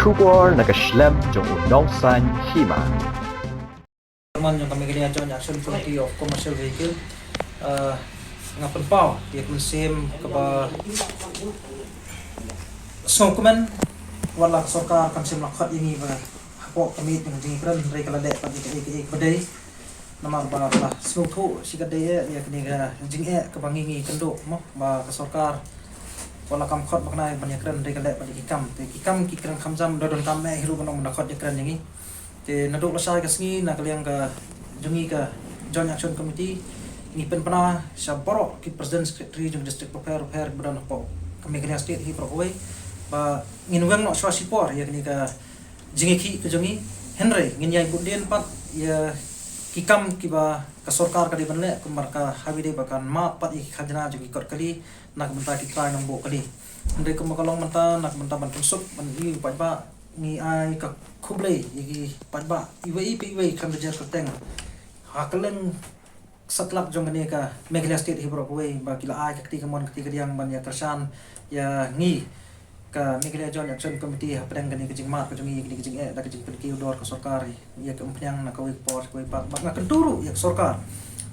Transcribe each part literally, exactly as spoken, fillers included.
Khubor na ka shlem jong u nongsan hima. Chairman jong ka Meghalaya Joint Action Committee of Commercial Vehicle, eh, nga pynpaw ïa ka mynsiem kaba sngewkmen, wat la ka sorkar kam shym la khot ïa ngi ba hapoh ka miet jong ka jingïakren, hynrei ka la leh pat ïa kaei kaei kaba dei. Namar ba la sngewthuh shi katdei ïa kane ka jingeh kaba ngi ngi kynduh mo ba ka sorkar wat la kam khot ba kane ban ïakren, hynrei ka leh pat ïa ki kam. Te ki kam ki kren kham jam, da donkam eh hi ruh ban ong ban da khot ïakren ïa ngi. Te naduh lashai ka sngi na ka liang ka jong ngi ka Joint Action Committee ngi pynbna sha baroh ki President Secretary jong district bapher bapher ba don hapoh ka Meghalaya State hi baroh kawei ba ngin weng noh shuwa shipor ïa kane ka jingïakhih ka jong ngi, hynrei ngin ïai bud dien pat ïa ki kam kiba ka sorkar ka dei ban leh, kumba ka ha kaba dei ba kan map pat ïa ki khajna jong ki kot kali na ka bynta ki trai nongbuh kali. Hynrei kumba ka long mynta, na ka bynta ban pynsuk ban ïoh pat ba ngi ai ka khublei ïa ki paidbah iwei pa iwei khlem da jer kyrteng ha kylleng satlak jong kane ka Meghalaya State hi baroh kawei ba ki la ai ka kti kamon kti kadiang ban ïa kyrshan ïa ngi ka Meghalaya Joint Action Committee hapdeng kane ka jingmad ka jong ngi, kane ka jingeh da ka jingpynkiew dor ka sorkar ïa ka umphniang na kawei ka por kawei pat. Bad nga kyntu ruh ïa ka sorkar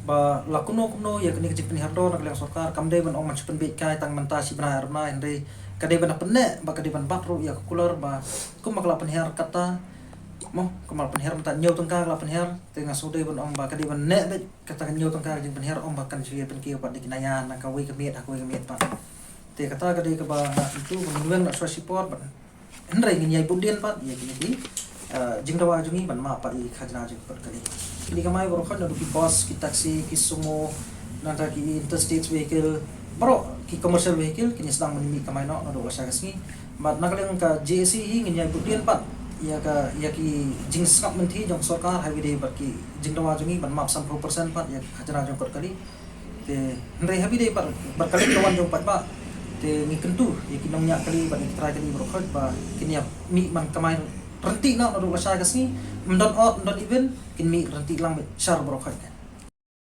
ba la kumno kumno ïa kane ka jingpynhiar dor na ka liang sorkar kam dei ban ong ban shu pynbeit kai tang mynta shi bnai ar bnai, hynrei ka dei ban pynneh ba ka dei ban bat ruh ïa ka kular ba kumba ka la pynhiar kata mo, kumba la pynhiar mynta hynñiew tyngka ka la pynhiar. Te nga shu dei ban ong ba ka dei ban neh beit kata ka hynñiew tyngka ka jingpynhiar, ong ba kan shu ïa pynkiew pat da ki naya na kawei ka miet ha kawei ka miet pat. Te kata ka dei kaba nga kyntu ba ngin weng noh shuwa shipor bad hynrei ngin ïai bud dien pat ïa kine ki, eh, jingdawa jong ngi ban map pat ïa ki khajna jong ki kot kali. Kine ki kamai baroh khoit naduh ki bus, ki taxi, ki sumo, nangta ki interstate vehicle, baroh ki commercial vehicle kin ïa sdang ban mih kamai noh naduh lashai ka sngi. Bad na ka liang ka J A C hi ngin ïai bud dien pat ïa ka, ïa ki jingsngap mynthi jong sorkar ha kaba dei bad ki jingdawa jong ngi ban map sanphew percent pat ïa ki khajna jong kot kali. Te hynrei ha kaba dei bad, bad ka leit ka wan jong paidbah, te ngi kyntu ïa ki nongñiah kali bad ïa ki trai kali baroh khoit ba kin ïa mih man kamai ryntih noh naduh lashai ka sngi, ym don odd ym don even, kin mih ryntih lang beit shar baroh khoit.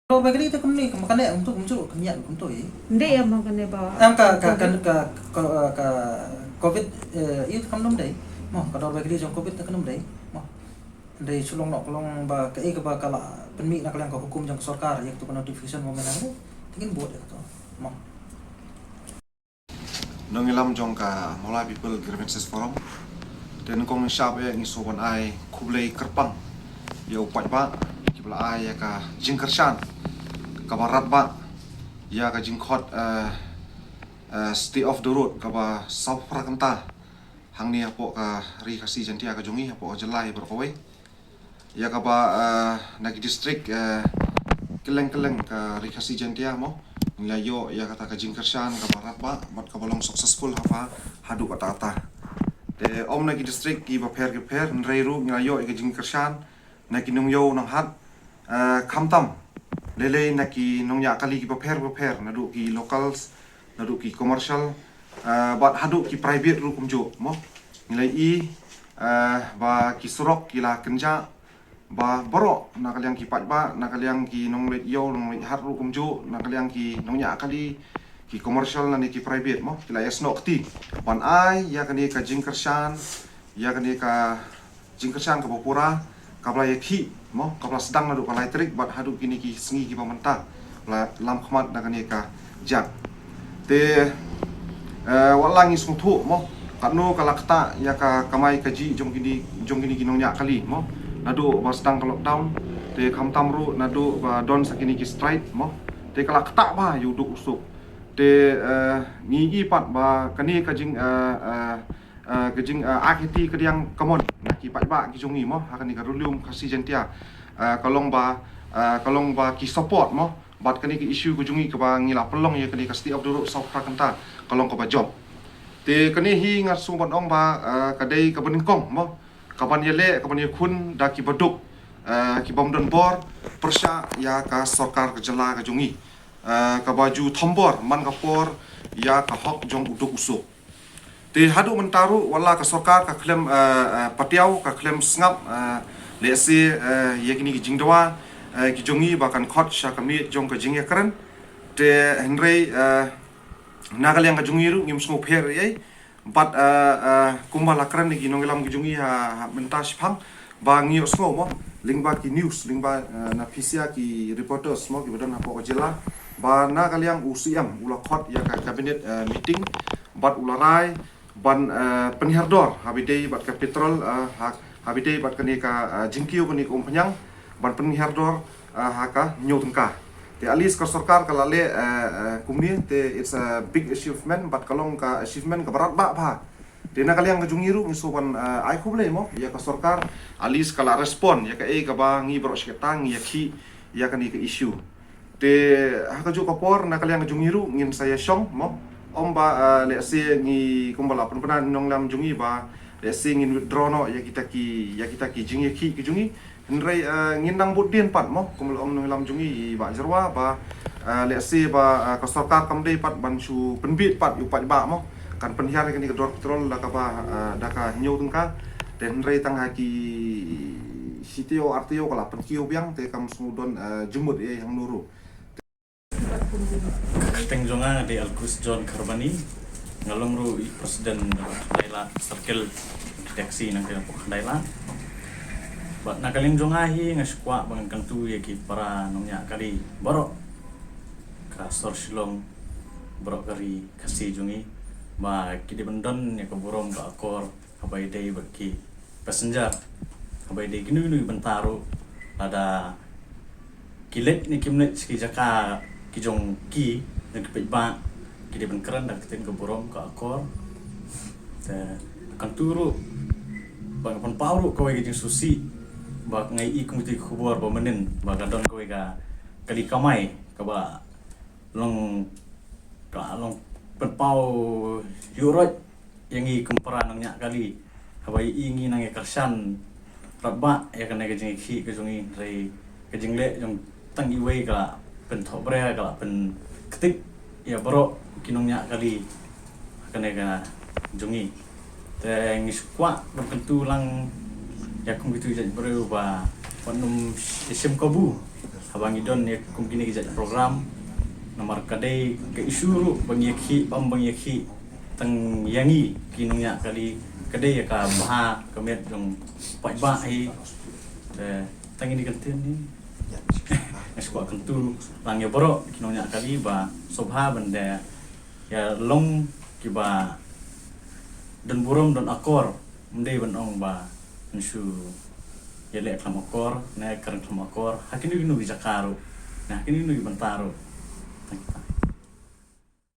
Dor bai kali te kumne, kum kane kumtu kumjuh, kin ïa kumtu ïa. Ndei ïa mo kane ba. Em ka, ka, ka, ka, ka, ka covid, eh, ïa te kam dum dei. Mo ka dor bai kali jong covid te kam dum dei. Mo. Hynrei shu long noh ka long ba kaei kaba ka la pynmih na ka liang ka hukum jong ka sorkar ïa katu ka notification ba mynta te ngin bud ïa katu. Mo. Nongïalam jong ka Mawlai People Grievances Forum. Te nyngkong nyngshap ïa ngi sngewbha ban ai khublei kyrpang ïa u paidbah kiba la ai ïa ka jingkyrshan kaba radbah ïa ka jingkhot, eh, eh, stay off the road kaba sawphew phra kynta hangne hapoh ka Ri Khasi Jaiñtia ka jong ngi, hapoh ka jylla hi baroh kawei. Ïa kaba, eh, na ki district, eh, kylleng kylleng ka Ri Khasi Jaiñtia mo, ngi la ïoh ïa kata ka jingkyrshan kaba radbah bad kaba long successful haba haduh katta katta. Te ym na ki district kiba pher ki pher, hynrei ruh ngi la ïoh ïa ka jingkyrshan na ki nongïew nonghat, eh, khamtam lei lei na ki nongñiah kali kiba pher ba pher, naduh ki locals, naduh ki commercial, eh, bad haduh ki private ruh kumjuh mo. Ngi la i, eh, ba ki surok ki la kynjah, ba baroh na ka liang ki paidbah, na ka liang ki nongleit ïew nongleit hat ruh kumjuh, na ka liang ki nongñiah kali, ki commercial lane ki private mo, ki la ïasnoh kti ban ai ïa kane ka jingkyrshan, ïa kane ka jingkyrshan kaba pura kaba la ïakhih mo, kaba la sdang naduh ka lai tarik bad haduh kine ki sngi kiba mynta la lam khmat na kane ka jaka. Te, eh, wat la ngi sngewthuh mo katno ka la ktah ïa ka kamai kajih jong kine, jong kine ki nongñiah kali mo, naduh ba sdang ka lockdown, te khamtam ruh naduh ba don sa kine ki strike mo, te ka la ktah bha ïa u duk u suk. Te, eh, ngi i pat ba kane ka jing, eh, eh, eh, ka jing, eh, akti kadiang kamon na ki paidbah ki jong ngi mo, ha kane ka Ri Lum Khasi Jaiñtia, eh, ka long ba, eh, ka long ba ki support mo, bad kane ka issue ka jong ngi kaba ngi la pynlong ïa kane ka stay off the road sawphew phra kynta ka long kaba jop. Te kane hi nga sngewbha ban ong ba, eh, ka dei kaba nyngkong mo, kaban ïaleh kaban ïakhun da kiba duk, eh, kibym don bor pyrshah ïa ka sorkar ka jylla ka jong ngi, eh, kaba ju thombor man ka por ïa ka hok jong u duk u suk. Te haduh mynta ruh wat la ka sorkar ka khlem, eh, eh, patiaw, ka khlem sngap, eh, lehse, eh, ïa kine ki jingdawa, eh, ki jong ngi ba kan khot sha ka miet jong ka jingïakren. Te hynrei, eh, na ka liang ka jong ngi ruh ngim sngewpher ei ei. Bad, eh, eh, kumba la kren ïa ki nongïalam ki jong ngi ha, ha mynta shiphang, ba ngi ïohsngew mo, lyngba ki news, lyngba, eh, na P C R ki reporters mo, kiba don hapoh ka jylla, ba na ka liang u C M u la khot ïa ka cabinet, eh, meeting, bad u la rai ban, eh, pynhiar dor haba ïadei bad ka petrol, eh, ha, haba ïadei bad kane ka, eh, jingkiew kane ka umphniang, ban pynhiar dor, eh, ha ka hynñiew tyngka. Te at least ka sorkar ka la leh, eh, eh, kumne, te it's a big achievement, bad ka long ka achievement kaba radbah bha. Te na ka liang ka jong ngi ruh ngi sngewbha ban, eh, ai khublei mo ïa ka sorkar, at least ka la respond ïa kaei kaba ngi baroh shi katta ngi ïakhih ïa kane ka issue. Te ha kajuh ka por na ka liang ka jong ngi ruh ngin sa ïashong mo. Ym ba, eh, lehse ngi kumba la pynbna nongïalam jong ngi ba lehse ngin withdraw noh ïa kita ki, ïa kita ki jingïakhih ki jong ngi. Hynrei, eh, ngin nang bud dien pat mo, kumba la ong nongïalam jong ngi i Bah Jyrwa ba, eh, lehse ba, eh, ka sorkar kam dei pat ban shu pynbit pat ïa u paidbah mo. Kan pynhiar ïa kane ka dor petrol da kaba, eh, da ka hynñiew tyngka. Te hynrei tang ha ki shi taïew ar taïew ka la pynkiew biang te kam sngewdon, eh, jingmut ei hangno ruh. Ka kyrteng jong nga nga dei Alkus John Kharbani. Nga long ruh i president Khandai Lah Circle, taxi nangta hapoh Khandai Lah. Bad na ka liang jong nga hi nga sngewkwah ba ngan kyntu ïa ki para nongñiah kali baroh ka sor Shillong, baroh ka ri Khasi jong ngi, ba ki dei ban don ïa ka burom ka akor haba ïadei bad ki passenger, haba ïadei kino kino ki bynta ruh, lada ki leit ne kim leit sha ki jaka ki jong ki, jong ki paidbah, ki dei ban kren da ka ktien ka burom ka akor. Te kyntu ruh ba nga pynpaw ruh kawei ka jingsngewsih ba nga ïohi kum kata ka khubor ba mynnin ba ka don kawei ka kali kamai kaba long, ka long pynpaw ïuh roit ïa ngi kum para nongñiah kali. Haba ïohi ngi nang ïa kyrshan radbah ïa kane ka jingïakhih ka jong ngi, hynrei ka jingleh jong tang iwei ka la pynthohbria, ka la pynktik ïa baroh ki nongñiah kali ha kane ka jong ngi. Te ngi sngewkwah ban kyntu lang ïa kum kitu ki jait briew ba wat nym ïashim kabu haba ngi don ïa kum kine ki jait program. Namar ka dei ka issue ruh ba ngi ïakhih, bym ba ngi ïakhih tang ïa ngi ki nongñiah kali, ka dei ïa ka bha ka met jong paidbah hi. Te tang ïa kine ki kyntien hi. Nga sngewkwah kyntu lang ïa baroh ki nongñiah kali ba sngewbha ban da ïa long kiba don burom, don akor, ym dei ban ong ba yn shu ïaleh khlem akor ne kren khlem akor ha kino kino ki jaka ruh ne ha kino kino ki bynta ruh. Thank you.